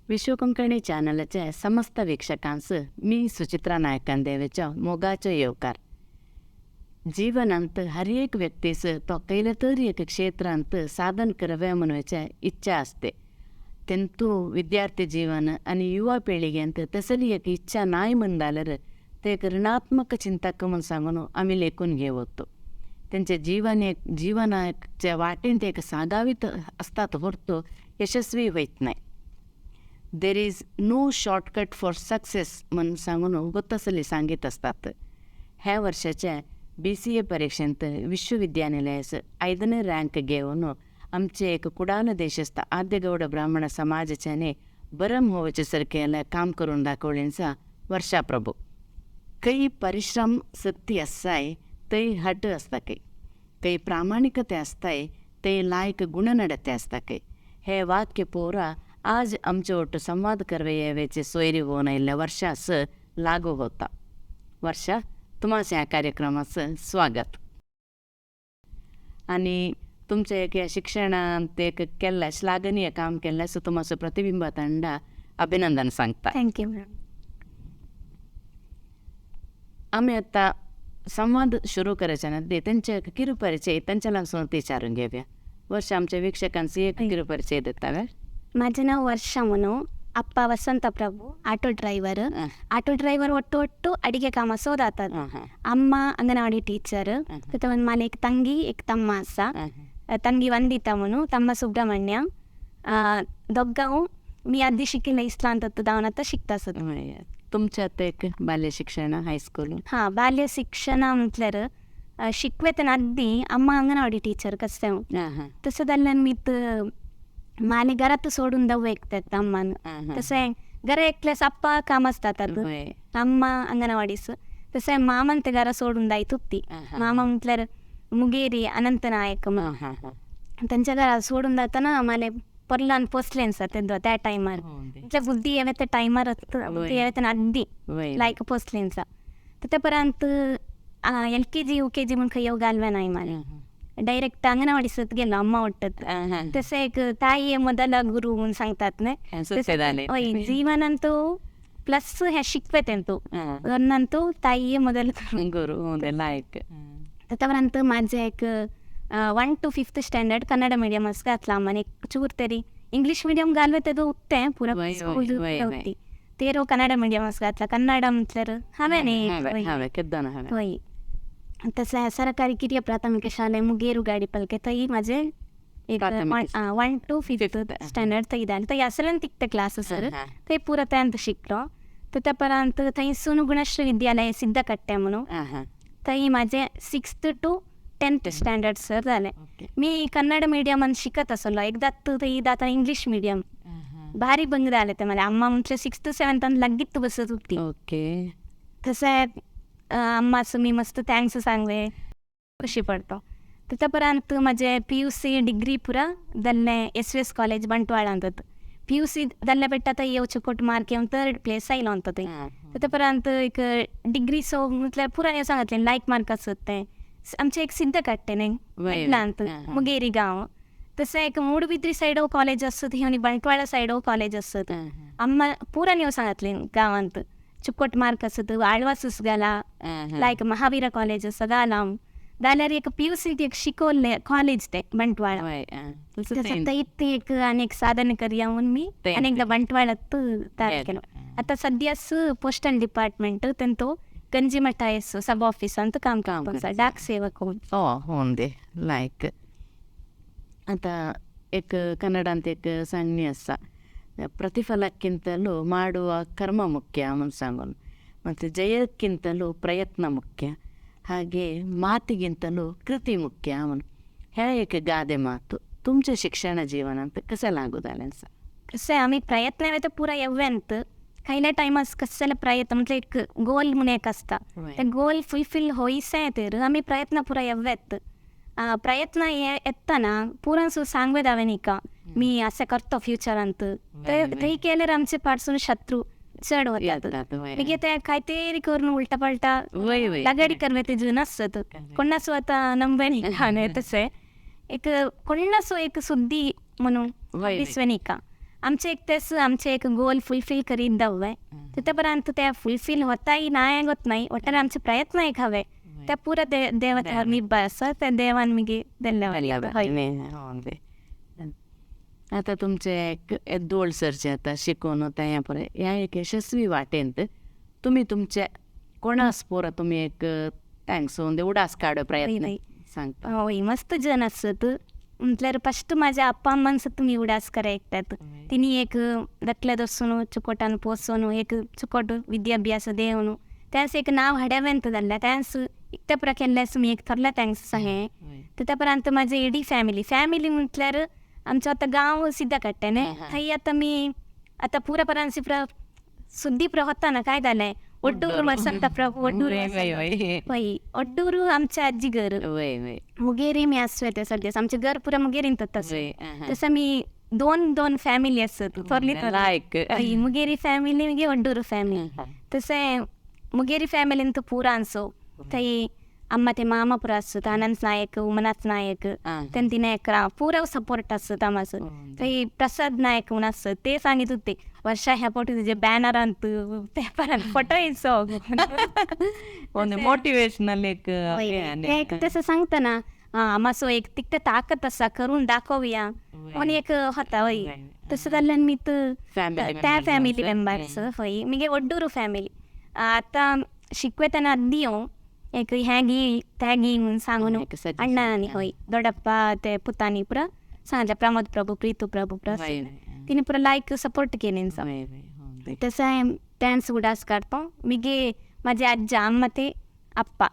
विश्व कोंकणी चॅनलाचे समस्त वीक्षकांस मी सुचित्रा नायकान देवेचो मोगाचो येवकार. जीवनांत हर एक व्यक्तीस तो कैले तरी एक क्षेत्रांत साधन करवे म्हणूचे इच्छा असते. तेंतू विद्यार्थी जीवन आणि युवा पिळग्यांत तसली एक इच्छा नाय म्हण जाल्यार ते एक ऋणात्मक चिंतक म्हूण सांगून आमी लेखून घेवतो. तेंचे जीवन एक जीवनाच्या वाटेन ते एक सागावीत असतात ಹೊರತು यशस्वी होयत नाय. There is no shortcut for success म्हूण सांगून गोतसली सांगीत असतात. ह्या वर्षाच्या BCA परीक्षेंत विश्वविद्यानिलयास 5ನೇ ರ್ಯಾಂಕ್ घेवन आमचे एक कुडाळ देशस्थ आद्यगौड ब्राह्मण समाजाच्याने बरम होवचे सारकें काम करून दाखवलेंचा वर्षा प्रभू. ಕೈ ಪರಿಶ್ರಮ ಶಕ್ತಿ आसाय थंय हट आसता खंय, थंय प्रामाणिकते आसताय, थंय लायक गुणनडते आसता खंय. हे वाक्य पोरा आज आमचे ಒಟ್ಟು ಸಂವಾದ करवे येवेचे सोयरी होऊन आयिल्ल्या वर्षास लागू होता. वर्षा, तुमास ह्या कार्यक्रमाचं स्वागत. आनी तुमच्या एक ह्या शिक्षणांत एक केल्लें श्लाघनीय काम केल्लें सो तुमाचो प्रतिबिंब तांडा अभिनंदन सांगता. Thank you ma'am. आमी आतां संवाद सुरू करायच्या ना तेंचे किरू परिचय तेंच्या लागसून विचारून घेवया. वर्षा, आमच्या वीक्षकांचे एक किरू परिचय दिता वे? माझे नाव ವರ್ಷ ಮುನು. ಅಪ್ಪ ವಸಂತ ಪ್ರಭು ಆಟೋ ಡ್ರೈವರ್. ಆಟೋ ಡ್ರೈವರ್ ಒಟ್ಟು ಒಟ್ಟು ಅಡಿಗೆ ಕಾಮ ಸೋದಾತದ. ಅಮ್ಮ ಅಂಗನವಾಡಿ ಟೀಚರ್. ಮತ್ತೆ ಒಂದು ಮನೆ एक ತಂಗಿ एक ತಮ್ಮ ಅಸ್ಸ. ತಂಗಿ ವಂದಿತಾ ಮುನು, ತಮ್ಮ ಸುಬ್ರಹ್ಮಣ್ಯ. दोग्गांव मी आधी शिकिल्लें इस्लांत दावन आतां शिकता सद. तुमच्या आतां एक बाल्य शिक्षण हायस्कूल? हां, बाल्य शिक्षण म्हटल्यार शिकवेतन अद्दी अम्मा अंगनवाडी टीचर कस्तें. तसं जाल्यार मीत माने घरात सोडून दव एकतात अम्मान. तशें घरा एकल्यास अप्पा काम आसतात, अम्मा अंगनवाडीस. तशें मामन ते घरा सोडून दायत उक्ती. मामा म्हटल्यार मुगेरी अनंत नायक. त्यांच्या घरा सोडून जाताना माने पर्लान पोसलेन सर तेदो त्या टायमार. म्हटल्यार बुद्धी येवे त्या टायमार, बुद्धी येवे तेन्ना अद्दी लायक पोसलेन सा. ते उपरांत LKG UKG म्हण खंय घालवे नाय माने. डायरेक्ट अंगणवाडी सत गेलो अम्मा ಒಟ್ಟತ್. तशें एक ताईये ಮೊದಲ ಗುರು म्हूण सांगतात न्हय. हय, जीवनांतू प्लस हें शिकवेतेंतू दोनांतू ताईये ಮೊದಲ गुरु लायक. ताच्या उपरांत म्हाजें एक 1 to 5th standard Kannada medium आस घातला अम्मान. एक चूर तरी इंग्लीश मिडियम घालवे तेदो उक्तें पुरा स्कूल उक्ती तेरो कन्नड मिडियम आस घातला. कन्नड म्हटल्यार हांवें न्ही. हांवें केद्दां हांवें. हय, तशें सरकारी ಕಿರಿಯ ಪ್ರಾಥಮಿಕ ಶಾಲೆ ಮುಗೇರು ಗಾಡಿ ಪಲ್ಕೆ थंय म्हाजें एक 1 to 5th standard थंय जालें. थंय आसलें तिकते क्लास सर, थंय पुरा तेन्थ शिकलो. त्या उपरांत थंयसून गुणश्री विद्यालय सिद्धकट्टे म्हणून थंय म्हाजें 6th to 10th standard sir जालें. मी कन्नड मिडियमान शिकत आसलो. एकदां थंय जाता इंग्लीश मिडियम भारी भंग जालें तें मला. अम्मा म्हटलें 6th 7th लागीत बसत होती. तशें अम्माचं मी मस्त thanks सांगले, खुशी पडतो. त्याच्या उपरांत म्हाजें PUC degree पुरा जाल्लें SVS college बंटवाळांत. PUC जाल्ल्या पेट्टा थंय येवचे कोट मार्क येवन थर्ड प्लेस आयलो अंत थंय. त्याच्या उपरांत एक डिग्री सो म्हटल्यार पुरा सांगतलें लायक मार्क आसत तें. आमचें एक सिद्ध काडटें न्हय इतल्यांत मुगेरी गांव. तशें एक मूडबिद्री सायडो कॉलेज आसत आनी बंटवाळा सायडो कॉलेज आसत. अम्मा पुरा न्हू सांगतलें गांवांत चुकोट मार्क आसत आळवासूस घाला, लायक महावीर कॉलेज आसा घाला. जाल्यार एक PUC एक शिकवल्लें कॉलेज तें बंटवाळा. थंय एक आनी एक साधन करया म्हूण मी आनी एकदां बंटवाळात तयार केलो. आतां सद्यास पोस्टल डिपार्टमेंट तेंतो गंजिमठ एस सब ऑफिसांत काम करता, डाक सेवक. ओ होंदे लायक. आतां एक कन्नडांत एक सांगणी आसा, ಪ್ರತಿಫಲಕ್ಕಿಂತಲೂ ಮಾಡುವ ಕರ್ಮ ಮುಖ್ಯ म्हूण सांगून, ಮತ್ತು ಜಯಕ್ಕಿಂತಲೂ ಪ್ರಯತ್ನ ಮುಖ್ಯ, ಹಾಗೆ ಮಾತಿಗಿಂತಲೂ ಕೃತಿ ಮುಖ್ಯ म्हूण. हे एक गादे माತು तुमच्या शिक्षण जीवनांत कशें लागू जालें आसा? कशें आमी प्रयत्न तर पुरा येव्यांत खंयल्या टायमार कशें जाल्यार प्रयत्न म्हटल्यार एक गोल म्हूण एक आसता, ते गोल फुलफील होयसें तर आमी प्रयत्न पुरा येव्यात. प्रयत्न येतना पुरान सु सांगवेत हांवें न्ही मी अशें करतो फ्युचरांत, थंय केल्यार आमचे पाडसून शत्रू चड वतात. मागीर ते काय तरी करून उलटा पलटा लगाडी करवे तेजू नासत कोणासो आतां नंबर न्ही. तशें एक कोणासो एक सुद्दी म्हणून दिसवे न्ही का. आमचे एक तेस आमचे एक गोल फुलफिल करीत दवे तिथपर्यंत त्या फुलफिल होताही नाही होत नाही ಒಟ್ಟಾರೆ आमचे प्रयत्न एक हवे त्या पुरा देवाच्या निर्भय आसा त्या देवान मिगे दिल्ले. हय. आता तुमचे दोळ सरचे आता शिकून होता पळय ह्या एक यशस्वी वाटेंत तुमी तुमचे कोणास पोरा तुमी एक thanks उडास काडो प्रयत्न सांगता. हय मस्त जन आसत म्हटल्यार फस्ट माझ्या अप्पा अम्मान सुद्दां तुमी उडास करा ऐकतात तिनी एक धाकल्या दसून चुकोटान पोसोन एक चुकोट विद्याभ्यास देवन त्यास एक नाव हाड्यावेंत जाल्लें त्यास इकत्या पुरा केल्ल्यास मी एक थोडल्या thanks सांगे. त्या उपरांत माझे इडी फॅमिली फॅमिली म्हटल्यार आमचो आतां गांव सिद्धा काडटा न्ही थंय आतां मी आतां पुरा परांसी पुरा सुद्दी पुरा होता काय जालें ಒಡ್ಡೂರು ವಸಂತ ಪ್ರಭು ಒಡ್ಡೂರು वय ಒಡ್ಡೂರು आमच्या आजी घर मुगेरी मी आसवे सद्या आमचें घर पुरा मुगेरींत तसं तसं मी दोन दोन फॅमिली आसत थोरली थोरली मुगेरी फॅमिली मागीर ಒಡ್ಡೂರು फॅमिली. तशें मुगेरी फॅमिलीन पुरा आसो थंय अम्मा ते मामा पुरा आसत आनंद नायक उमनाथ नायक तेंती नायक पुरा सपोर्ट आसत आमाचो. थंय प्रसाद नायक म्हूण आसत ते सांगीत होते वर्षा ह्या फावटी तुजे बॅनरांत पेपरांत फोटो येयचो मोटिवेशनल एक एक तसं सांगतना आमाचो एक तिकटे ताकत आसा करून दाखोवया म्हणून एक होता. वय तसं जाल्ल्यान मी त्या फॅमिली मेंबर्स हय मुगे ಒಡ್ಡೂರು फॅमिली आतां शिकयतना आद्दी एक हें घे तें घे म्हणून सांगून अण्णा आनी हय दोडप्पा ते पुतांनी पुरा सांगलें प्रमोद प्रभू प्रीतू प्रभू पुरा तिने पुरा लायक सपोर्ट केले. तसं त्यांस उडास काडतो मुगे माझे आज्जा अम्मा ते अप्पा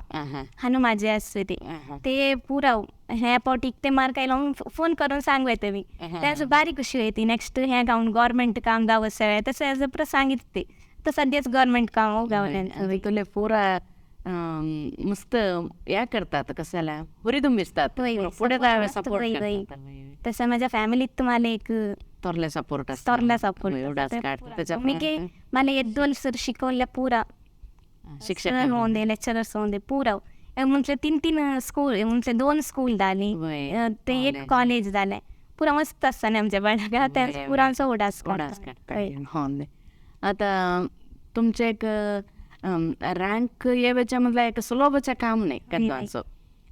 हानू माझे आसता ते ते पुरा हे पावटी इकते मार्क आयलो फोन करून सांगू येता मी त्यास बारीक खुशी येते नेक्स्ट हें गावन गव्हर्मेंट काम गावस तसं पुरा सांगित ते तर सद्याच गव्हर्मेंट काम गावलें. तुले पुरा मस्त या करतात कशाला हुरिदुंबिसतात पुढे सपोर्ट. तसं माझ्या फॅमिलीत तुम्हाला एक थोरले सपोर्ट थोरला सपोर्ट मुगे मला येद्दोल सर शिकवल्या पुरा शिक्षक होऊन दे लेक्चरर्स होऊन दे पुरा म्हटलं तीन तीन स्कूल म्हटलं 2 स्कूल जाली ते एक कॉलेज जालें पुरा मस्त आसता आमच्या बाळगा त्या पुरांचो उडास हो. आता तुमचे एक रँक येवच्या मधला एक सुलभचं काम नाही कद्दांचो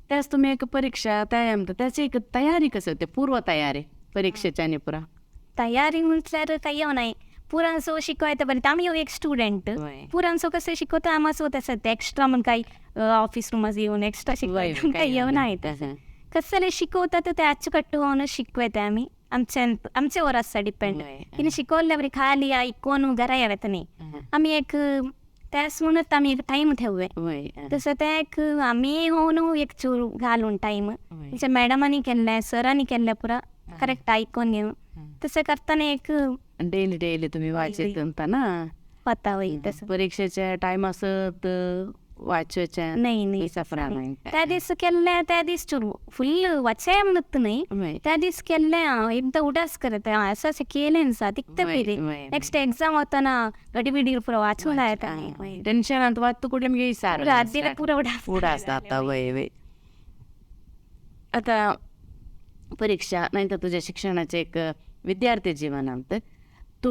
त्यास तुम्ही एक परीक्षा तयार त्याची एक तयारी कसं होते पूर्व तयारी परीक्षेच्या आणि पुरा तयारी म्हटल्यार काही नाही पुरांचो शिकवायचं बरें आमी एक स्टुडंट पुरांचो कसं शिकवता आमाचो तसं ते एक्स्ट्रा म्हण काही ऑफिस रूमात येऊन एक्स्ट्रा शिकवायचं काही येऊ नाही तसं कसं शिकवतात ते अच्चुकट्टू होऊन शिकवते आमी आमच्या आमच्यावर आसता डिपेंड तिने शिकवल्यावर खाली ऐकून घरा येत नाही आमी एक त्यास म्हणत आमी एक टायम ठेवूया तसं ते एक आमी होऊन एक चूर घालून टायम म्हणजे मॅडमांनी केल्लें सरांनी केल्लें पुरा करेक्ट ऐकून घेऊन तसं करताना एक डेली डेली तुम्ही वाचत ना होता वय तसं परीक्षेच्या टायम असत वाचच्या नाही नाही त्या दीस केल्लें त्या दीस चूर फुल वाचाय म्हणत नाही त्या दीस केल्लें एकदा उडास करत असं असं केलें सा तिकते पयली नेक्स्ट एक्झाम होताना गडिबिडी पुरा वाचून येता टेन्शन वाचतो कुठे मी सारं पुरा उडास उडास जाता वय वय. आता परीक्षा नाही तर तुझ्या शिक्षणाचे एक विद्यार्थी जीवनांत तू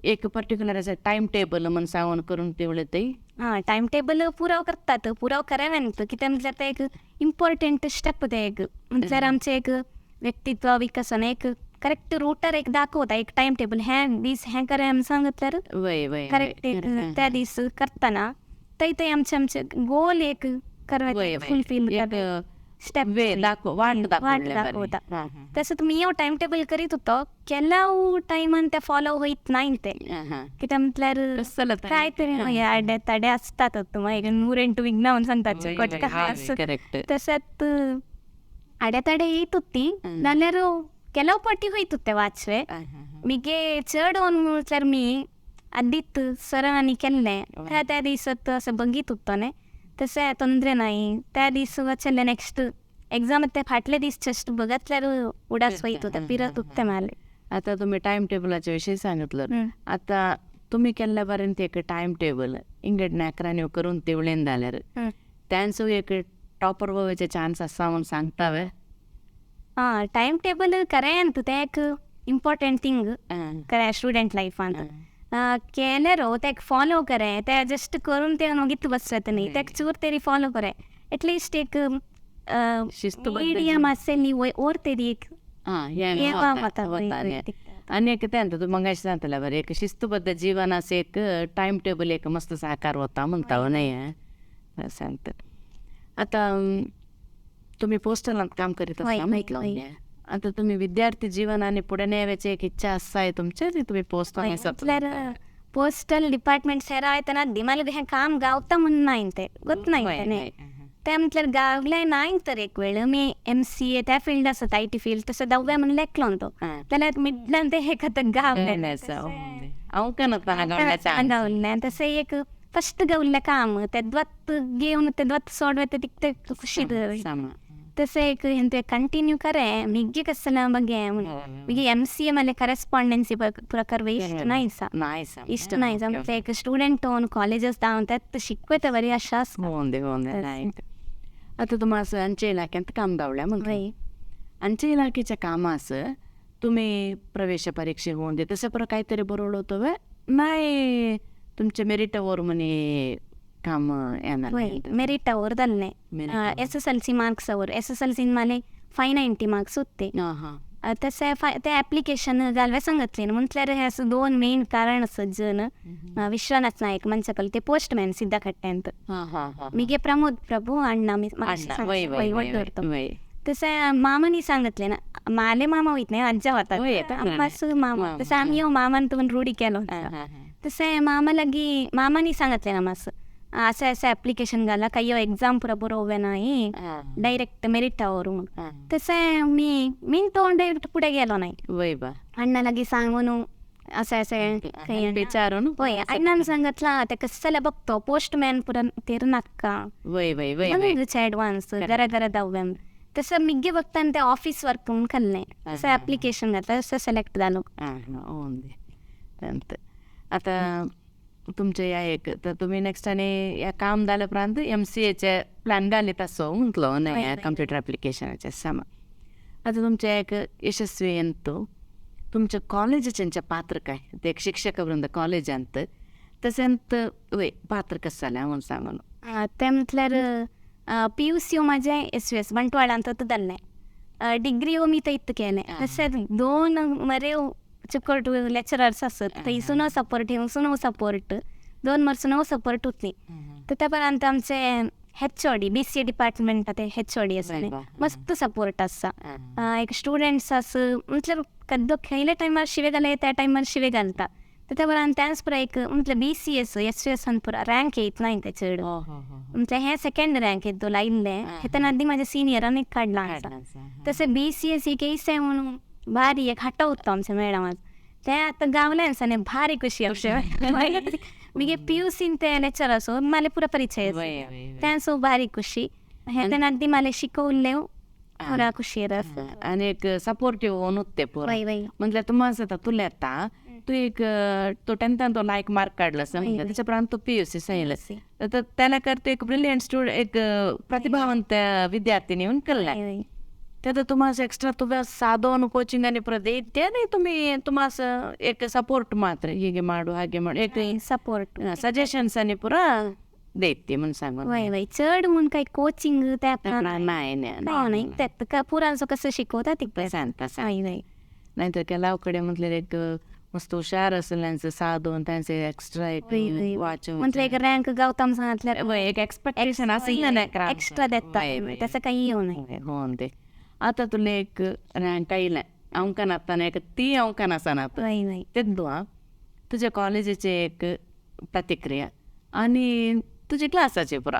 एक पर्टिक्युलर असं टाइम टेबल म्हणून सांगून करून तेवढं ते हां टाइम टेबल पुराव करतात पुराव करावे नंतर की म्हटल्यार ते एक इम्पॉर्टंट स्टेप ते एक म्हटल्यार आमचे एक व्यक्तित्व विकसन एक करेक्ट रूटर एक दाखवता एक टाइम टेबल हे दीस हें करे आमी सांगतल्यार वय वय करेक्ट एक त्या दीस करतना थंय थंय आमचे आमचे गोल एक करवा फुलफील स्टेप वाट दाखवता. तसं तुम्ही येव टाइम टेबल करीत होतो केला टायमान ते फॉलो होईत नाही ते कित्याक म्हटल्यार काय तरी आडे ताडे असतात मागीर 108 विघ्न म्हणून सांगतात तशेंच आडे ताडे येत होती जाल्यार ಕೆಲವು ಪಟ್ಟಿ ಹೋಯ್ತುತ್ತೆ ವಾಚವೆ ಮಿಗೆ चड ऑन म्हटल्यार मी आदीत सरांनी केल्लें त्या त्या दीस असं बघित होतो न्ही तशें ತೊಂದರೆ नाही त्या दीस वाचले नेक्स्ट एक्झाम ते फाटले दीस जस्ट बघितल्यार उडास वयत होता पिरत होते माले. आता तुम्ही टाइम टेबलाच्या विषयी सांगितलं आता तुम्ही केल्ल्या पर्यंत एक टाइम टेबल इंगड नाकरांनी करून तेवळेन जाल्यार त्यांचो एक टॉपर व्हायचे चान्स आसा म्हणून सांगता वे. हां टायम टेबल करें ते एक इम्पॉर्टंट थिंग करे स्टुडंट लायफान. केल्यार तेक फॉलो करे, ते जस्ट करून ते नोगीत बसत न्ही, तेक चूर तरी फॉलो करे एटलिस्ट एक मीडियम आसली ओर तरी एक. आनी एक तें तूं मगाशी सांगतलें बरें, एक शिस्तबद्ध जीवन आसा, एक टायम टेबल एक मस्त साकार वता म्हणटा न्हय सांगता. आतां तुमी पोस्टलांत काम करीत आसता म्हटलो, आतां तुमी विद्यार्थी जीवन आनी फुडें नेवेची एक इच्छा आसा तुमचे, तुमी पोस्टल पोस्टल डिपार्टमेंट सेरा येतना दिमाग हें काम गावता म्हूण नाय तें गोत नाय तें म्हटल्यार गावलें नाय तर एक वेळ मी MCA त्या फिल्ड आसत IT field तसं दव्या म्हणून लेखलो तो जाल्यार मिडल्यान तें हे खातीर गावलें गावलें. तशें एक फस्ट गावल्लें काम ते द्वत घेवन ते द्वत सोडवे ते तिकते खुशी. तशें एक हें कंटिन्यू करे मिगे कसला बगे मिगे MCA मला करस्पॉन्डन्सी पुरा करवे इश्ट नायसा इश्ट नायसा म्हटल्यार एक स्टुडंट ओन कॉलेजस धांवन त्यात शिकवता बरी आशा. आतां तुमी अंचे इलाक्यांत काम गावल्या म्हणटा, अंचे इलाखेच्या कामास तुमी प्रवेश परीक्षे होऊन दे तशें पुरो कांय तरी बरोवलो तुवें नाय तुमचे मेरिटा वर म्हणी काम येना? मेरिटा वर जाल्लें, SSLC marks वर, SSLC माले 590 मार्क्स होते. तशें ते एप्लिकेशन घालवे सांगतलें म्हटल्यार हे असं दोन मेन कारण आसत जन विश्वनाथ नायक मंचकल ते पोस्टमॅन सिद्धकट्ट्यांत, मिगे प्रमोद प्रभू अण्णा वडदोरतो. तशें मामानी सांगतलें ना, माले मामा वयत न्ही आज्जा वतात मामा, तशें आमी यो मामान तुमी रुढी केलो. तशें मामा लागीं मामानी सांगतलें ना मातसो अशें अशें एप्लिकेशन घाला काय यो एग्जाम पुरा बरोवं नाय डायरेक्ट मेरिटा वर म्हूण. तशें मी मीन तो डायरेक्ट फुडें गेलो नाय, अण्णा लागीं सांगून अशें अशें विचारून वय अण्णान सांगतला ते कशें जाल्यार बघतो पोस्टमॅन पुरा तेर नाका एडवान्स घरा घरा धांवया. तशें मिगे बघताना ते ऑफीस वर्क म्हूण खाल्लें, तशें एप्लिकेशन घातलें तशें सिलेक्ट जालो. आतां तुमचे ह्या एक तर तुमी नेक्स्ट आनी ह्या काम जाल्या उपरांत MCAचे प्लॅन घालीत आसो म्हटलो न्हय कंप्युटर एप्लिकेशनाचें सामान. आतां तुमचें एक यशस्वी अंतू तुमच्या कॉलेजीचें पात्र काय ते एक शिक्षक वृंद कॉलेजांत तशेंच वय पात्र कशें जालें म्हूण सांगून. तें म्हटल्यार PUC म्हाजें SVS बंटवाळांत जाल्लें, डिग्री मी थंय केलें. तशें दोन मरे चिकट लेक्चरर्स आसत थंयसून सपोर्ट हिंगसून सपोर्ट दोन वर्सां सपोर्ट उरली. तर त्या उपरांत आमचे HOD BCA department ते HOD आसले मस्त सपोर्ट आसा. एक स्टुडंट्स आस म्हटल्यार कद्दो खंयल्या टायमार शिवे घालय त्या टायमार शिवे घालता. तर त्या उपरांत त्याच पुरा एक म्हटल्यार BCS SVS पुरा रँक येत नाय ते चड, म्हटल्यार हें सेकेंड रँक येत लायिल्लें हें आदी म्हाज्या सिनियरान एक काडलां आसा. तशें BCS एक येयसें म्हणून भारी एक हट्ट उरता आमच्या मॅडमाक तें आतां गावलें आसा न्ही भारी खुशी अशें. मिगे PUC ते लेक्चर आसो माले पुरा परिचय तें सो भारी खुशी हें तेन्ना आदी माले शिकवल्लें पुरा खुशी आसा. आनी एक सपोर्टीव न्हू ते पुरा म्हटल्यार तुमी आसा तुला येता तूं एक तो टेंथान तो लायक मार्क काडलो समज, त्याच्या उपरांत तूं PUC सांगलें तर त्याला कर तूं एक ब्रिलियंट स्टुडंट एक प्रतिभावंत विद्यार्थी म्हणून कळ्ळें. ते तुम्हाला एक्स्ट्रा तुव्या सादोन कोचिंग आणि प्रदेत्य नाही तुम्ही तुम्हाला एक सपोर्ट मात्र ಹೀಗೆ ಮಾಡು ಹಾಗೆ ಮಾಡು एक सपोर्ट सजेशन्स आणि पुरा देते म्हणून सांगून. वय वय चड म्हूण काय कोचिंग त्या नाही नाही त्यात पुरांचो कसं शिकवता तिकडे सांगता सांग. नाहीतर ಕೆಲವು म्हटल्यार एक मस्त हुशार असले सादोन त्यांचे एक्स्ट्रा एक वाचन म्हटलं एक रँक गावता सांगितलं एक एक्सपेक्टेशन असेल ना एक्स्ट्रा देता तसं काही येऊ नये. हो ते आता तुला एक रँक आयलें अंकन आसतना एक ती अंकन आसना तेन्ना तुज्या कॉलेजीचे एक प्रतिक्रिया आणि तुझ्या क्लासाचे पुरा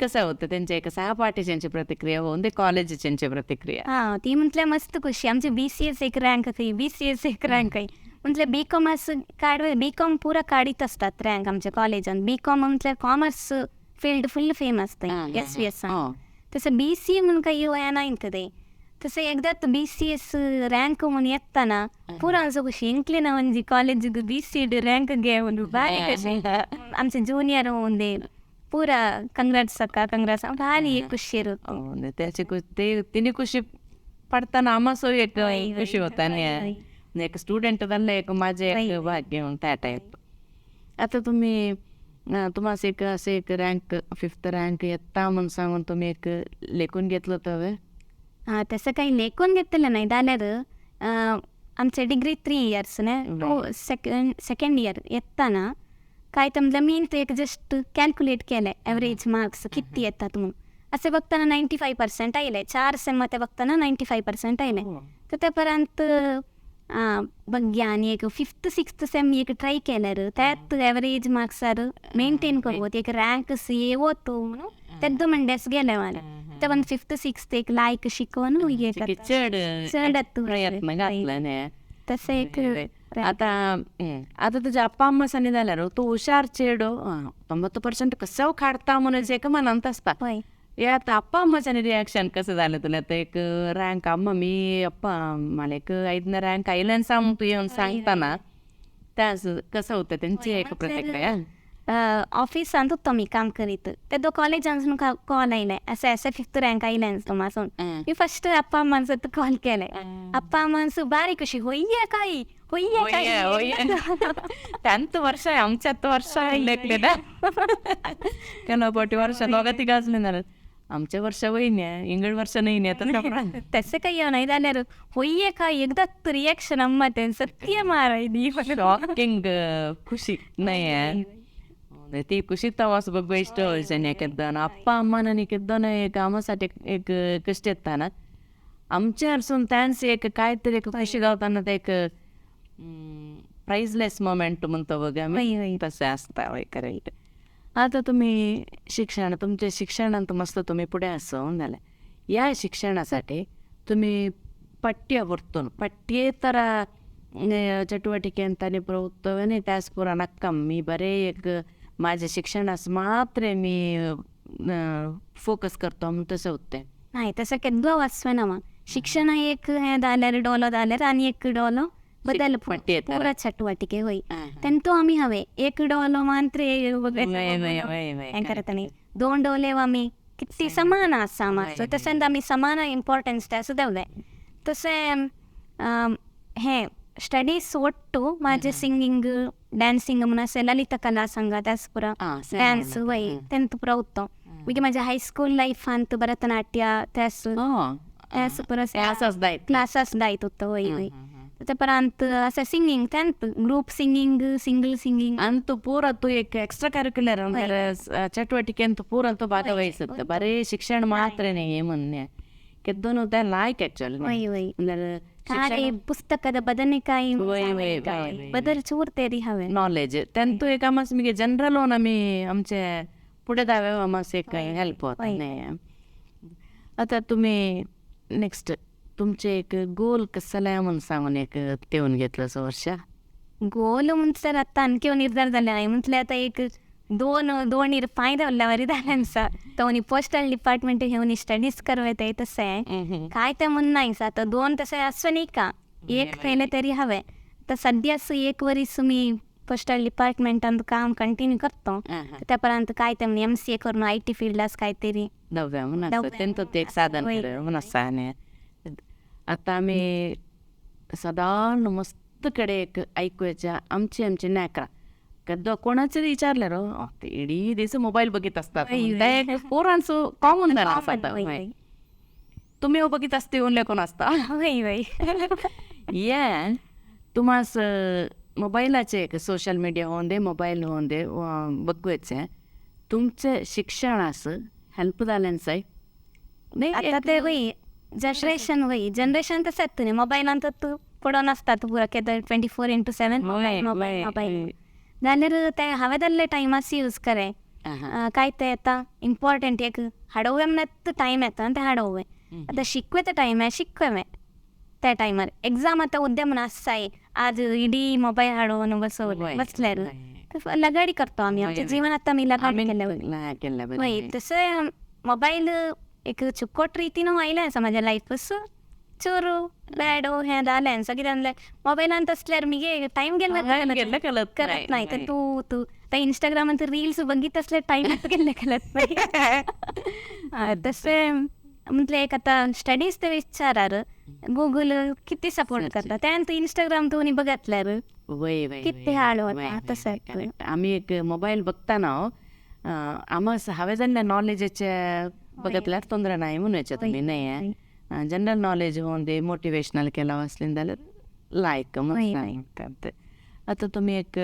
कसं होतं त्यांच्या एक सहपाठीच्यांची प्रतिक्रिया होऊन ते कॉलेजीच्यांची प्रतिक्रिया. हां ती म्हटल्या मस्त खुशी आमचे BCS एक रँक खंय BCS एक रँक खंय म्हटलं BCom असं काड BCom पुरा काढीत असतात रँक आमच्या कॉलेजान. BCom म्हटल्यार कॉमर्स फील्ड फुल फेमस SVS. तसं BCA म्हणून काही वया नाही ते तसं एकदा BCS rank म्हणून येताना पुरांचो खुशी इंकले ना म्हणजे कॉलेजीक BCA rank घेवन भारी कशें आमचे ज्युनियर होऊन दे पुरा कंग्राट्स अक्का कंग्राट्स भारी एक खुशी त्याची ते तिने खुशी पडताना आम्हा एक खुशी होता न्ही. एक स्टुडंट जाल्लें एक म्हाजें एक भाग्य त्या टायप. आतां तुमी तुम्हास एक अशें एक रँक फिफ्थ रँक येता म्हूण सांगून तुमी एक लेखून घेतलो तर? हां, तसं काही लेखून घेतलें नाही जाल्यार आमचे डिग्री 3 इयर्स न्ही, सेकंड इयर येताना काय तर म्हटलं मी ते एक जस्ट कॅल्क्युलेट केलें एवरेज मार्क्स किती येतात म्हणून, असे बघताना 95% आयले. 4 सेम ते बघताना 95% आयले. तर त्या पर्यंत बघ्या आनी एक 5th 6th same एक ट्राय केल्यार त्यात एवरेज मार्क्सार मेंटेन करवत एक रँक येवतो म्हणून तेद्दो म्हणल्यास गेले मला. ते पण 5th 6th एक लायक शिकवून चड चड प्रयत्न घातला न्ही तसं एक. आता आता तुझ्या अप्पा अम्मा सांगी जाल्यार तूं हुशार चेडो 90% कसं काडता म्हणून एक मनांत आसता. हे आता अप्पा अम्माच्यानी रिॲक्शन कसं झालं तुला? तर एक रँक अम्मा मी अप्पा मला एक 5ನೇ रँक आयल्यान सांग तूं येवन सांगतना त्या कसं होतं त्यांची एक प्रतिक्रिया? ऑफिसांत होतो मी काम करीत तेदो कॉलेजांसून कॉल आयले असे असे 5th rank आयल्यान तुम्हासून. मी फर्स्ट अप्पा अम्मांसो कॉल केले. अप्पा अम्मांसो बारीक कशी होय्या काय होय्या काय 10th वर्ष आमच्यात वर्ष लेखले ना ಕೆಲವು ಪಟಿ ವರ್ಷ लोगाती आमच्या वर्ष वहिनी इंगड वर्ष नाही तसं काही नाही जाल्यार होय्ये काय एकदाच रिॲक्शन अम्मा ते सत्य मारायली शॉकिंग ಖುಷಿ नाही ती ಖುಷಿ तवास बघ इष्ट केद्दान अप्पा अम्मा ನನಗೆ केद्दान एक आमासाठी एक कष्ट येताना आमच्या असून त्यांचे एक काहीतरी एक खुशी गावताना ते एक प्राइजलेस मोमेंट म्हणतो बघ आम्ही तसं असता वय करेक्ट. आता तुम्ही शिक्षण तुमच्या शिक्षणात मस्त तुम्ही पुढे असं झालं, या शिक्षणासाठी तुम्ही पठ्यवृत्तून पठ्येतर चटुवटिके अंताने प्रवृत्तवने त्यास पुरा नक्कम मी बरे एक माझ्या शिक्षणास मात्र मी फोकस करतो म्हणून तसं होते नाही. तसं केद्दो वाचवे ना शिक्षण एक हें जाल्यार डोलो जाल्यार आनी एक डोलो बदल पुरा चटुवटिके होय तेंतो आमी हवे एक डोलो मात्र हें करता न्ही, 2 डोले आमी कितली समान आसा मातसो तशेंच आमी समान इम्पॉर्टन्स ते सुद्दां जाय. तशें हें स्टडीज ಒಟ್ಟು माझे सिंगिंग ಡ್ಯಾನ್ಸಿಂಗ್ म्हणून असे ललित कला संघ त्यास पुरा ಡ್ಯಾನ್ಸ್ वय तेंत पुरा उत्तो. मागीर म्हाज्या हायस्कूल लायफांत भरतनाट्य त्यास त्यास पुरा क्लासास दायत उत्तो वय वय. त्या परांत असे सिंगिंग तेंत ग्रूप सिंगिंग सिंगल सिंगिंग ಅಂತೂ ಪೂರ ತು एक एक्स्ट्रा ಕರಿಕ್ಯುಲರ್ ಚಟುವಟಿಕೆ ಅಂತೂ ಪೂರ ಅಂತೂ ಭಾಗವಹಿಸುತ್ತೆ ಬರೀ ಶಿಕ್ಷಣ ಮಾತ್ರನೇ ಮೊನ್ನೆ ಕೆದ್ದನು ಲಾಯ್ಕ್ ಆಕ್ಚುಲಿ वय वय काय पुस्तकाದ ಬದನೆಕಾಯಿ बदल चूर तरी हवे नॉलेज तेंतू एक आमास मिगे जनरल आमी आमचे पुढे दावे आमास एक हेल्प होता नाही. आता तुम्ही नेक्स्ट तुमचे एक गोल कसं म्हणून सांगून एक तेवून घेतलं असं वर्ष? गोल म्हटल्यार आतां आणखी निर्धार जाले हांवें म्हटलें आतां एक दोन दोन पांय दवरल्या वरी जालें तो पोस्टल डिपार्टमेंट घेवन स्टडीज करवे येताय तशें काय तें म्हण नाय आतां 2 तशें आसचें न्ही का एक केलें तरी हांवें. आतां सद्याच एक वरीस मी पोस्टल डिपार्टमेंटान काम कंटिन्यू करतो त्या पर्यंत काय तें MCA करून IT फिल्डास काय तरी दव्या म्हणून तेंचो ते एक साधन म्हणून आसा. आतां आमी सदां मस्त कडे एक ऐकूयाच्या आमची आमची नायकां केद्दो कोणाचे विचारले रो इडी दीस मोबाईल बघित असतात पोरांचो कॉमन जाला आसा तुमी बघित असते उरले कोण आसता ये तुम्हास मोबायलाचे एक सोशल मिडिया होऊन दे मोबाईल होऊन दे बघूचे तुमचे शिक्षणास हेल्प जालें साय आतां ते वय जनरेशन वय जनरेशन तशेंच न्ही मोबायलांत पडोन आसतात पुरो केदो 24/7 मोबायल मोबायल जाल्यार ते हांवें जाल्ले टायमास यूज करे काय ते येता इम्पॉर्टंट एक हाडोवे म्हणल्यार टायम येता आनी ते हाडोवे. आतां शिकवे ते टायमार शिकवे त्या टायमार एग्जाम आतां उद्या म्हण आसताय आज इडी मोबायल हाडोवन बसल्यार लगाडी करतो आमी आमच्या जीवन आतां आमी लगाडी केल्ले वय. तशें मोबायल एक चुकोट रितीन आयलें आसा म्हाज्या लायफस चोरू बॅडो हें जालें सगळें कितें मोबायलान तसल्यार मिगे टायम गेल्ले करत नाही तर तूं तूं आतां इंस्टाग्रामान रील्स बघित असल्यार टायम गेल्ले कळत नाही. तशें म्हटल्यार एक आतां स्टडीज ते विचारार गुगल किती सपोर्ट करता त्यानंतर इंस्टाग्राम दोन्ही बघितल्यार वय वय किती हाल होता तसं. आमी एक मोबायल बघताना आमा हांवें जाल्ल्या नॉलेजाचे बघितल्यार ತೊಂದರೆ नाही म्हणून तुम्ही नाही जनरल नॉलेज होऊन दे मोटिवेशनल केला असले जाल्यार लायक म्हणून. आता तुम्ही एक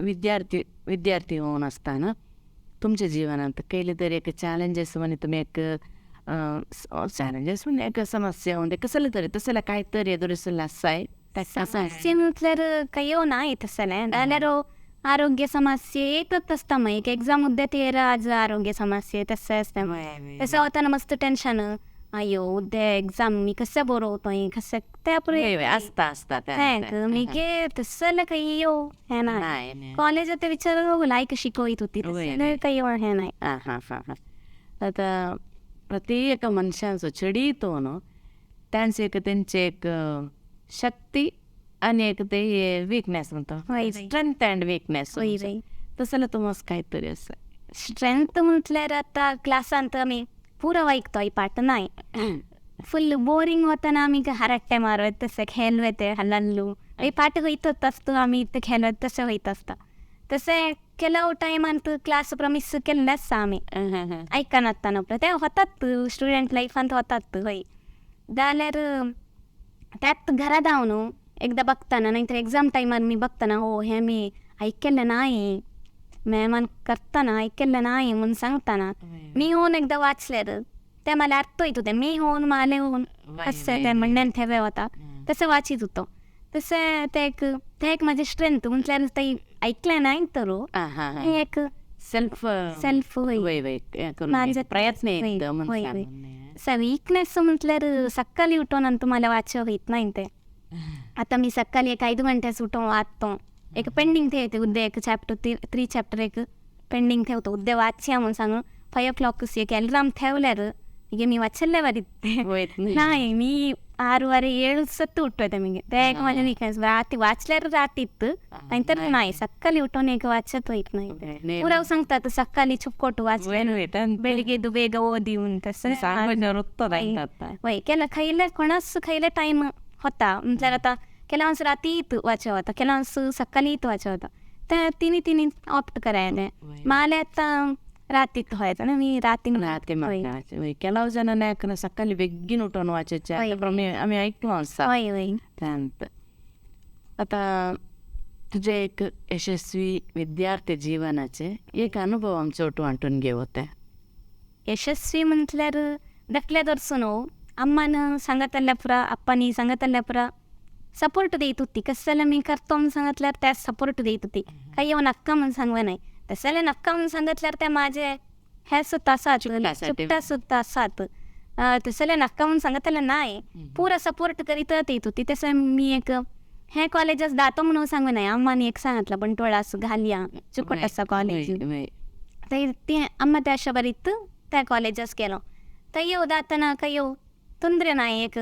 विद्यार्थी विद्यार्थी होऊन असताना तुमच्या जीवनात केले तरी एक चॅलेंजेस म्हणे तुम्ही एक चॅलेंजेस म्हणजे एक समस्या होऊन दे कसले तरी तसले काय तरी एದುರಿಸಲು असाय. समस्ये म्हटल्यार काही नाही तसलें जाल्यार आरोग्य समस्ये येतच आसता मागीर एक एग्जाम उद्या तेर आज आरोग्य समस्ये तशें आसता तशें वतना मस्त टेन्शन अय्यो उद्या एग्जाम मी कसं बरोवतोय कसं ते आसता आसता मागीर तसलें काही यो हें ना कॉलेज ते विचार लायक शिकयत होती तसलें काही हें नाही. हां हां हां. आतां प्रत्येक मनशाचो चेडीतो त्यांचे एक तेंचे एक शक्ती आणि एक ते वीकनेस म्हणतो स्ट्रेंथ अँड वीकनेस तसं तुम्हाला काहीतरी असं स्ट्रेंथ म्हटल्यार आतां क्लासांत आमी पुरो ऐकतोय पाठ नाही फुल बोरिंग वतना आमी हरट्टे मारत तशें खेळवे हल्लू पाठ वयतच आसता आमी इतलें खेळत तशें वयत आसता तशें ಕೆಲವು ಟೈಮ್ ಅಂತ ಕ್ಲಾಸ್ ಮಿಸ್ केल्लें आसा आमी आयकनासतना ते होतात स्टुडंट लायफ ಅಂತ होतात हय जाल्यार त्यात घरा धांवन एकदा बघताना नाहीतर एक्झाम टायमार मी बघताना हो हे मी ऐकलें नाही मॅमान करताना ऐकलें नाही म्हणून सांगताना मी होऊन एकदा वाचल्यार ते मला अर्थ येत होते मी होऊन माले होऊन कशें ते म्हणण्यान थेवे वता तशें वाचीत होतो तशें ते एक ते एक म्हाजें स्ट्रेंथ म्हटल्यार ते ऐकलें नाही तर एक सेल्फ सेल्फ प्रयत्न वीकनेस म्हटल्यार सकाळी उठून आणि तुम्हाला वाचव येत नाही ते. आता मी सकाळी एक 5 गंट्याच उठून वाचतो एक पेंडिंग ठेवते उद्या एक चॅप्टर 3 चॅप्टर एक पेंडिंग ठेवतो उद्या वाचया म्हणून सांगून 5 o'clock एक अलार्म ठेवल्यार ಈಗ मी वाचल्ले नाही मी 6:30 7 सत्त उठवते मी ते एक माझ्या वीकनेस राती वाचल्यार रातीत नाहीतर नाही सकाळी उठून एक वाचत होईत नाही पुराव सांगतात सकाळी चुपकोट वाच ಬೆಳಿಗ್ಗೆದ್ದು ಬೇಗ ಓದಿ तसं वय केला खयले कोणाच खयले टायम होता म्हटल्यार आतां ಕೆಲವೊಂದು राती वाचवता ಕೆಲವೊಂದು सकाळी वाचवता ते तिन्ही तिन्ही ऑप्ट करायले माले आतां ರಾತಿತ್ತು ಹೋಯ್ತು मी राती राती ಕೆಲವು ಜನ सकाळी बेगीन उठून वाचायचे आमी ऐकलो आसा हय हय. आता तुझे एक यशस्वी विद्यार्थी जीवनाचे एक अनुभव आमचे ಒಟ್ಟು वांटून घेवते. यशस्वी म्हटल्यार धाकल्या दर्सून अम्मान सांगतल्या पुरा अप्पानी सांगतल्या पुरा सपोर्ट देत होती कसं मी करतो म्हणून सांगितल्यार त्यास सपोर्ट देत होती काही येऊन नक्का म्हणून सांगवा नाही तसं नक्का म्हणून सांगितल्यार त्या माझे हे सुद्धा आसात चुपटा सुद्धा आसात तसले नक्का म्हणून सांगतले नाही पुरा सपोर्ट करीत येत होती. तसं मी एक हे कॉलेजास दातो म्हणून सांगू नाही अम्मानी एक सांगितलं बंटवाळा असं घालया चुकट आसा कॉलेज ते अम्मा त्या अशा बरीत त्या कॉलेजास गेलो थंय येऊ दातना काही येऊ ತೊಂದರೆ नाही एक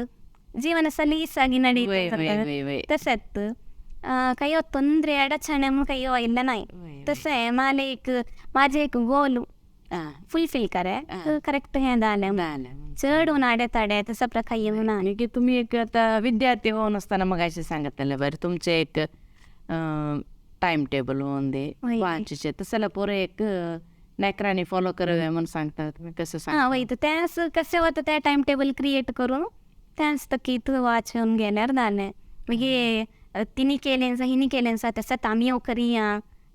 ಜೀವನ ಸಲೀಸಾಗಿ ನಡೀತದೆ तसंच काही ತೊಂದರೆ अडचण काही ಇಲ್ಲ नाही तसं मला एक माझे एक गोल फुलफिल करे करेक्ट हे झालं चढ होऊन आडे तसं प्रकार येऊन आणि की तुम्ही एक आता विद्यार्थी होऊन असताना मग असे सांगतले बरं तुमचे एक टाइम टेबल होऊन दे वाचचे तसं पोरं एक नेकरांनी फॉलो करावे म्हणून सांगतात कसं सांग वय तर त्यास कसे होतं त्या टाइम टेबल क्रिएट करून त्याच की तू वाचून गेल्यार जालें मागीर तिने केलें हिने केलें तसं आमी करिया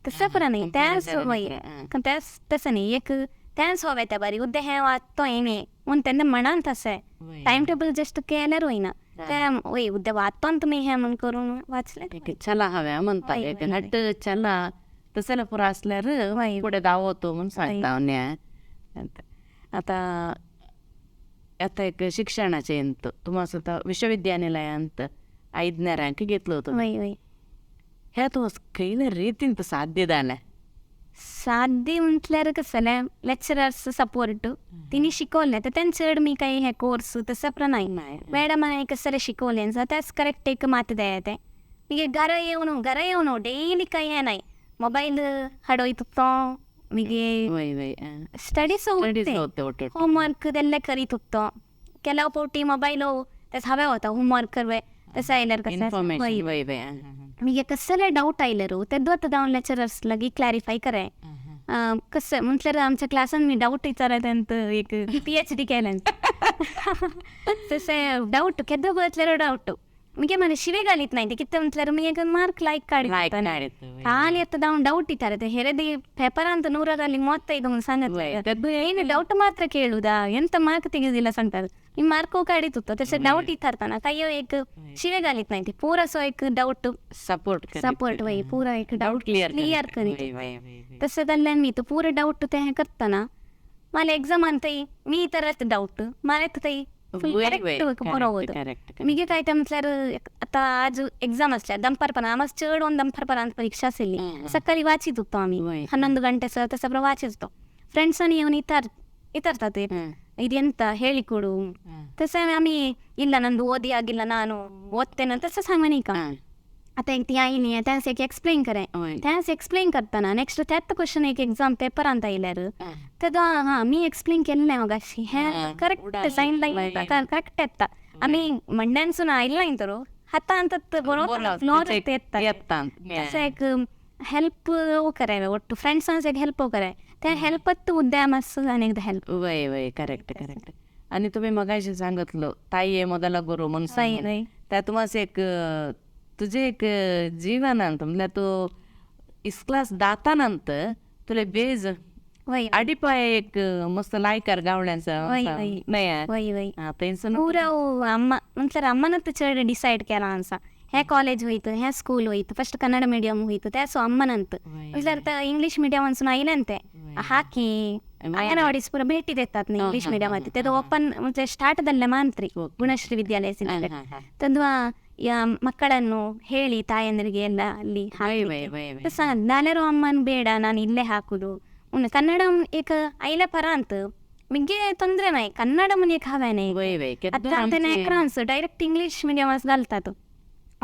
तसं पुरा नाही त्याच वय त्याच तसं नाही एक त्याच हवे त्या बरी उद्या हें वाचतो हें म्हणून तेन्ना म्हणान तशें टायम टेबल जस्ट केल्यार वयना ते वय उद्या वाचतो तुमी हें म्हण करून वाचलें चला हव्या म्हणता एक हट्ट चला तसं पुरा असल्यार पुढे धांवतो म्हणून सांगता आता आता एक शिक्षणाचे अंत तुम्हाला स्वतः विश्वविद्यानिलयांत 5ನೇ ರ್ಯಾಂಕ್ घेतलं होतं हे तूं खंयल्या रितीन साध्य जालें? साध्य म्हटल्यार कसलें लेक्चरर्स सपोर्ट तिने शिकवलें तर तें चड मी काही हे कोर्स तसं प्र नाही मॅडमान कसले शिकवलें त्याच करेक्ट एक मात द्याय ते मागीर घरा येवन घरा येवन डेली काही हें नाही मोबायल हाडयत तो मागीर स्टडीज होमवर्क ಎಲ್ಲ करीत होतो ಕೆಲವು ಪೌಟಿ ಮೊಬೈಲು तसं हवे होता होमवर्क करवे तसं आयल्यार कसं मागीर कसले डावट आयल्यार ते दोत जावन लेक्चरर्स लागी क्लॅरिफाय कराय. कसं म्हटल्यार आमच्या क्लासान मी डावट विचारत एक PhD केल्यान तशें डावट केदो बसल्यार डावट मुगे मला शिवे घालीत नाही कितें म्हटल्यार मी एक मार्क लायक काडीत खाली येता जावन डावट विचारत हेरे ಪೇಪರ್ 100ರಲ್ಲಿ 35 सांगत ಏನು ಡೌಟ್ ಮಾತ್ರ ಕೇಳುದಾ ಎಂತ ಮಾರ್ಕ್ ತೆಗೆದಿಲ್ಲ सांगतात मी मार्क काडीत होतो तशें डावट विचारताना काय एक शिवे घालीत नाही पुरा सो एक डावट सपोर्ट सपोर्ट वय पुरा एक डावट क्लियर करीत तशें जाल्ल्यान मी तो पुरा डावट ते हें करतना मला एक्झामान थंय मी तरच डावट मला थंय बरोबर मिगे काय ते म्हटल्यार आता आज एक्झाम असल्या दंपारपणा आम्हाला चड ऑन दंपारपणान परीक्षा आसली सकाळी वाचित होतो आम्ही 11 ಗಂಟೆ ಸಹ तसं वाचित होतो. फ्रेंड्सांनी येवन ಇತರ್तात ಇದೆಂತ ಹೇಳಿಕೊಡು तसं आम्ही ಇಲ್ಲ ನಂದು ಓದಿ ಆಗಿಲ್ಲ ನಾನು ಓದ್ತೇನೆ तसं सांगणे का. आता एक ती आयली त्यास एक एक्सप्लेन कराय त्यास एक्सप्लेन करताना नेक्स्ट त्यात क्वेश्चन एक एक्झाम पेपरांत आयल्यार तेदो हां मी एक्सप्लेन केल्लें मगाशी हें करेक्ट सायन लायन करेक्ट येता आमी मंड्यानसून आयलें नाय तर हातांत बरोबर फ्लोर येता तशें एक हेल्प कराय ಒಟ್ಟು फ्रेंड्सांक एक हेल्प कराय त्या हेल्पत उद्या मातसो आनी एकदां हेल्प. वय वय करेक्ट करेक्ट. आणि तुम्ही मगाशी सांगितलं ताई आहे मोदला गुरु म्हणून त्या तुम्हाला एक तुझे एक जीवनांत म्हटल्यार तूं इस्क्लास दातानंत तुले बेज अडिपाय एक मस्त लायकार गावड्यांचा नाही पूरा अम्मा म्हटल्यार अम्मनत चड डिसायड केला आसा हे कॉलेज होयत हे स्कूल होयत फस्ट कन्नड मीडियम होयत ते सो अम्मनंत म्हटल्यार इंग्लिश मीडियम अनसून आयलें ते हाकी ಅಂಗನವಾಡಿ ಪೂರ ಭೇಟಿ देतात ಇಂಗ್ಲಿಷ್ ಮೀಡಿಯಂ ಆತಿ तेदो ಓಪನ್ म्हणजे ಸ್ಟಾರ್ಟ್ ದಲ್ಲೆ ಮಾಂತ್ರಿ ಗುಣಶ್ರೀ ವಿದ್ಯಾಲಯ ತದ್ವಾ ಮಕ್ಕಳನ್ನು ಹೇಳಿ ತಾಯಂದ್ರಿಗೆ ಎಲ್ಲ ಅಲ್ಲಿ ನಾಲ್ಯಾರು ಅಮ್ಮನ್ ಬೇಡ ನಾನು ಇಲ್ಲೇ ಹಾಕುದು ಕನ್ನಡ ಏಕ ಐಲ ಪರ ಅಂತ ಮಿಗ್ಗೆ ತೊಂದರೆ ನಾಯಿ ಕನ್ನಡ ಮುನಿಯಕ್ ಹವೇನೆ ಡೈರೆಕ್ಟ್ ಇಂಗ್ಲಿಷ್ मीडियम घालतात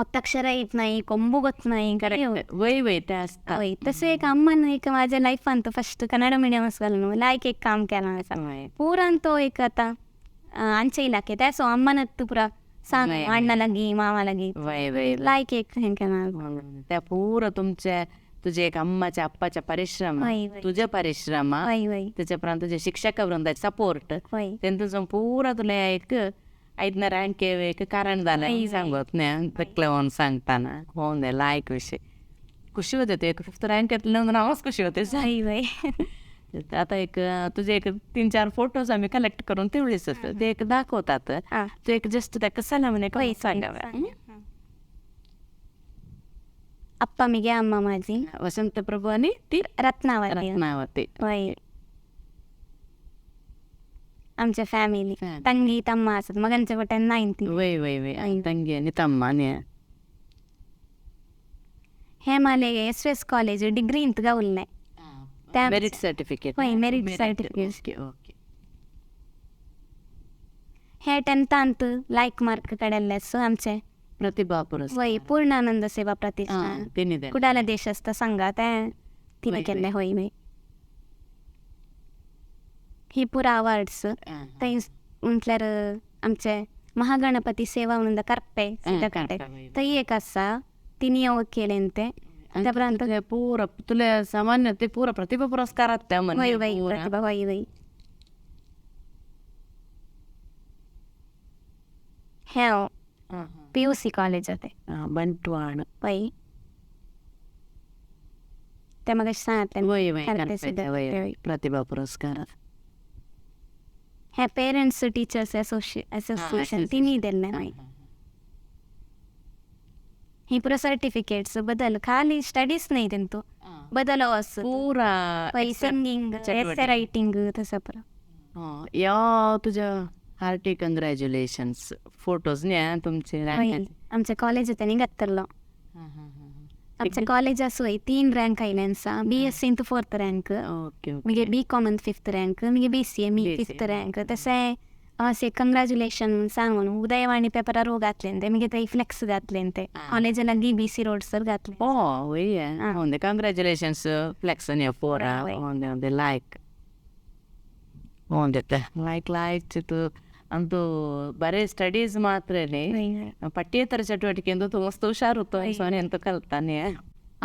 ಒತ್ತಕ್ಷರ येत नाही ಕೊಂಬು ಗೊತ್ತ नाही वय वय ते वय तसं एक अम्मन एक माझ्या लायफांत फस्ट कन्नड मीडियम घालून लायक एक काम केलां आसा पुरान तो एक आतां ಅಂಚೆ ಇಲಾಖೆ ते सो अम्मनत पुरा सांग अण्णा लागी मामा लागी वय वय लायक एक हें केलां त्या पुरा तुमच्या तुझे एक अम्माच्या अप्पाच्या परिश्रम तुझ्या परिश्रम त्याच्या उपरांत तुझ्या शिक्षक वृंदाचे सपोर्ट तेंतून पुरा तुला एक ಐದನೇ ರ್ಯಾಂಕ್ एक कारण जालें सांगत न्ही तकले सांगताना होऊन दे लायक विषय खुशी होते एक 5th rank येतले म्हणून हांवच खुशी होते. आता एक तुझे एक 3-4 फोटोज आम्ही कलेक्ट करून तेवढेच ते एक दाखवतात तू एक जस्ट त्या कसाला म्हणे सांगावे. ಅಪ್ಪ ಮಿಗೆ ಅಮ್ಮ ಮಾಜಿ ವಸಂತ ಪ್ರಭು आणि ती रत्नावती रत्नावती आमच्या फॅमिली ತಂಗಿ ತಮ್ಮ असत मगांच्या वटेन नायन्थ. वय वय वय ತಂಗಿ आणि ತಮ್ಮ हे माले एस एस कॉलेज डिग्री इंत गावले मेरिट सर्टिफिकेट वय मेरिट सर्टिफिकेट. ओके हे 10th like mark कडेल्ले सो आमचे प्रतिभा पुरस्कार वय पूर्णानंद सेवा प्रतिष्ठान कुडाला देशस्थ संघा ते तिने केल्ले होय वय ही पुरा अवार्ड्स थंय म्हटल्यार आमचे महागणपती सेवा म्हणून कर्पे थंय एक आसा तिनी केलें ते त्या उपरांत पुरा तुला सामान्य ते पुरा प्रतिभा पुरस्कारात वय वय प्रतिभा वय वय हे PUC college ते बंटवाण वय ते मग सांगतलें वय वय प्रतिभा पुरस्कार हे पेरेंट्स टीचर्स असोसिएशन तिन्ही दिल्लें ही पुरा सर्टिफिकेट्स बदल खाली स्टडीज नाही तेंतू बदल पुरा सिंगिंग एसे रायटिंग तसं पुरा. या तुझ्या हार्टी कंग्रॅच्युलेशन्स फोटोज न्ही तुमचे आमच्या कॉलेज न्ही घातलो आमच्या कॉलेज आसो 3 रँक आयले आसा BSc इंत 4th rank मागीर BCom 5th rank मागीर BCA मी 5th rank तशें अशें कंग्रॅच्युलेशन सांगून उदयवाणी पेपरार घातले ते मागीर थंय फ्लेक्स घातले ते कॉलेजा लागीं BC road sir घातले. ओ वय कंग्रॅच्युलेशन्स फ्लेक्स न्ही पोरा लायक लायक लायक तूं ಅಂತೂ ಬರೇ ಸ್ಟಡೀಸ್ ಮಾತ್ರ ಪಠ್ಯೇತರ ಚಟುವಟಿಕೆ अंतू मस्त हुशार होतो सोने अंतू कलताने.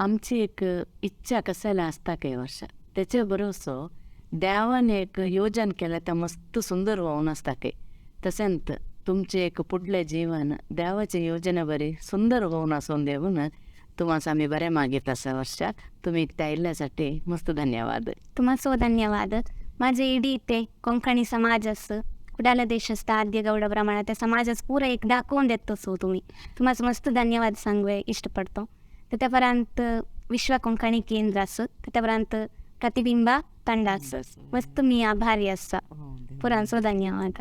आमची एक इच्छा कसायला आसता काही वर्ष त्याचे बरोसो देवान एक योजन केलें तें मस्त सुंदर होवन आसता काही. तशेंच तुमचें एक पुडलें जीवन देवाचे योजना बरी सुंदर होवन आसून देवून तुम्हाला आमी बरें मागीत आसा वर्षाक तुमी इतल्या आयिल्ल्यासाठी मस्त धन्यवाद. तुम्हाला धन्यवाद. माझे इडी ते कोंकणी समाज कुडाला देशस्थ आद्य गौड प्रमाणात त्या समाजास पुरा एक दाखवून देत सो तुम्ही तुम्हाला मस्त धन्यवाद सांगवे इष्टपडतो. त्यापर्यंत विश्व कोंकणी केंद्र असं, त्यापर्यंत प्रतिबिंबा ತಂಡ मस्त मी आभारी आसा. पुरांचो धन्यवाद.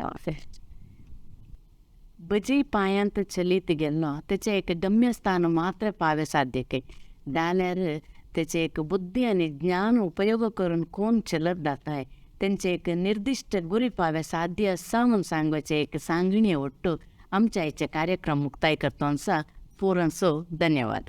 बजी पायांत चलीत गेल्लो तेचें एक गम्यस्थान मात्र पावे साध्यके जाल्यार तेचे एक बुद्धी आनी ज्ञान उपयोग करून कोण चलत जाताय तेंचे एक निर्दिश्ट गुरी पावे साध्य आसा म्हूण सांगपाचें एक सांगणी ಒಟ್ಟು आमच्या आयचे कार्यक्रम मुक्ताय करतो आसा. पुरांचो धन्यवाद.